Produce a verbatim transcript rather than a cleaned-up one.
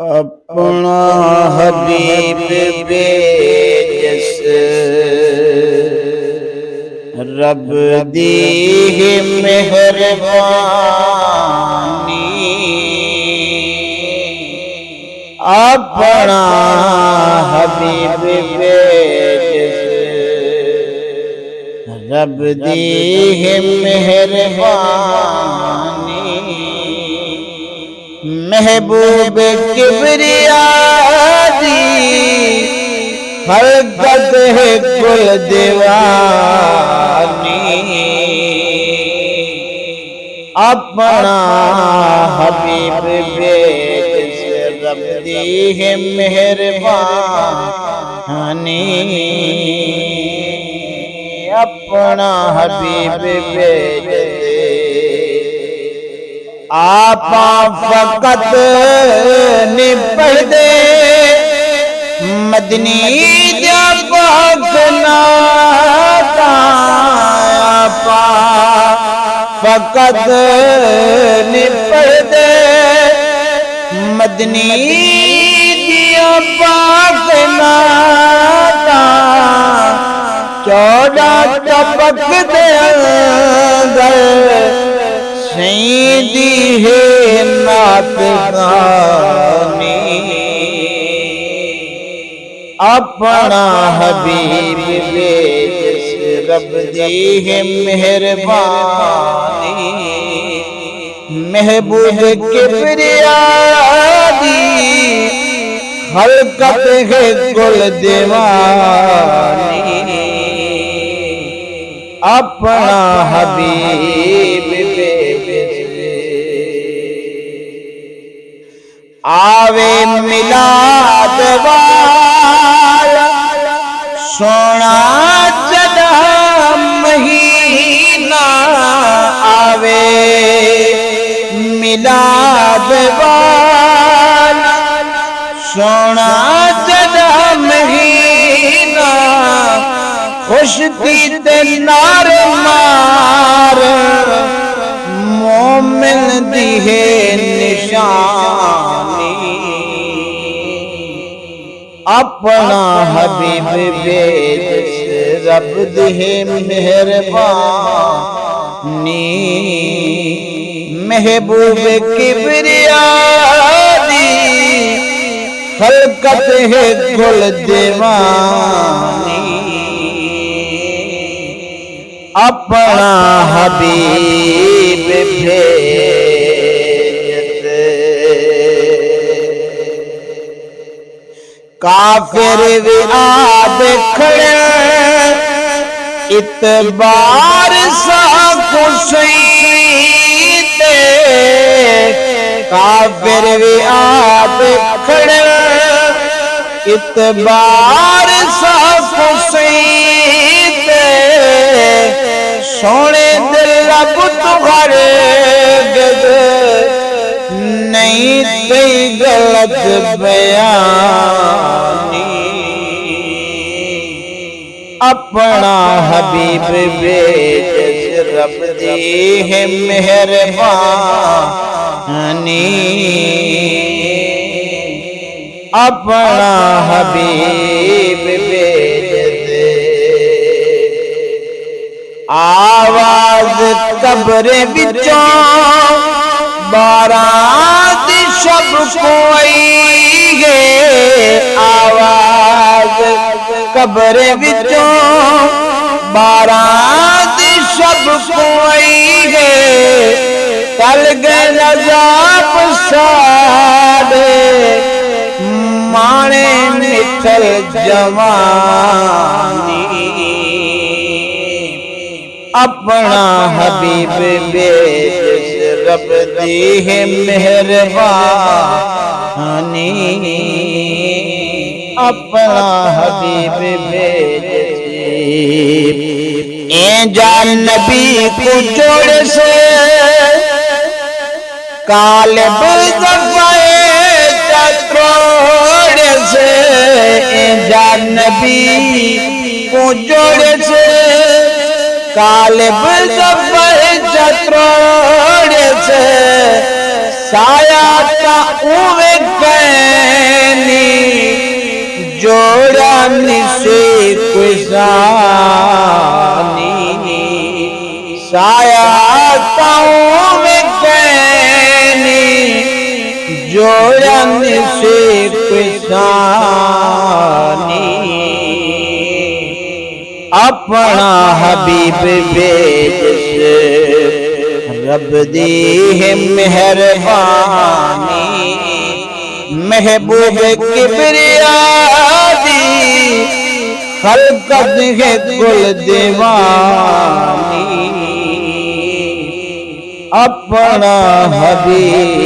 اپݨا حبیب وے جس رب دی ہے مہربانی۔ اپݨا حبیب وے جس رب دی ہے مہربانی۔ محبوب کبریا دی خلقت ہے کل دیوانی۔ اپݨا حبیب وے جس رب دی ہے مہربانی۔ اپݨا حبیب وے جس آپاں فقط نی پڑھدے مدنی دیاں پاک نعتاں، آپاں فقط نی پڑھدے مدنی دیاں پاک نعتاں۔ چوݙاں طبق دے اندر سئیں دی ہے نعت خوانی۔ اپݨا حبیب وے جس رب دی ہے مہربانی۔ محبوب کبریا دی خلقت ہے کل دیوانی۔ اپݨا حبیب وے جس آوے میلاد والا سوہݨا جݙاں مہینہ، آوے میلاد والا سوہݨا جݙاں مہینہ، خوش تھی تے نعرے مار مومن دی ہے نشانی۔ اپݨا حبیب وے جس رب دی ہے مہربانی۔ محبوب کبریا دی خلقت ہے کل دیوانی۔ اپݨا حبیب بھیج تے کافر وی آ تے کھڑے، اعتبار ساکوں سئیں تے۔ کافر وی آ تے کھڑے، اعتبار ساکوں سئیں تے۔ سوہݨے دے رب توں ہرگز نئیں تھئی غلط بیانی۔ اپݨا حبیب وے جس رب دی ہے مہربانی۔ اپݨا حبیب وے جس آواز قبر وچوں ٻاراں دی شب کوں آئی ہے، آواز قبر وچوں ٻاراں دی شب کوں آئی ہے۔ ٹل ڳئن عذاب ساݙے، ماݨے مٹھل جوانی۔ اپݨا حبیب وے جس رب دی ہے مہربانی۔ اپݨا حبیب وے جس ایں جا نبی کوں جوڑس، غالب ظفر چا تروڑس۔ ایں جا نبی کوں جوڑس، غالب ظفر چا تروڑس۔ سایہ تاں اوویں کائے سے کوئی ثانی۔ اپݨا حبیب بھیجس، رب دی ہے مہربانی۔ محبوب کبریا دی خلقت ہے کل دیوانی۔ اپݨا حبیب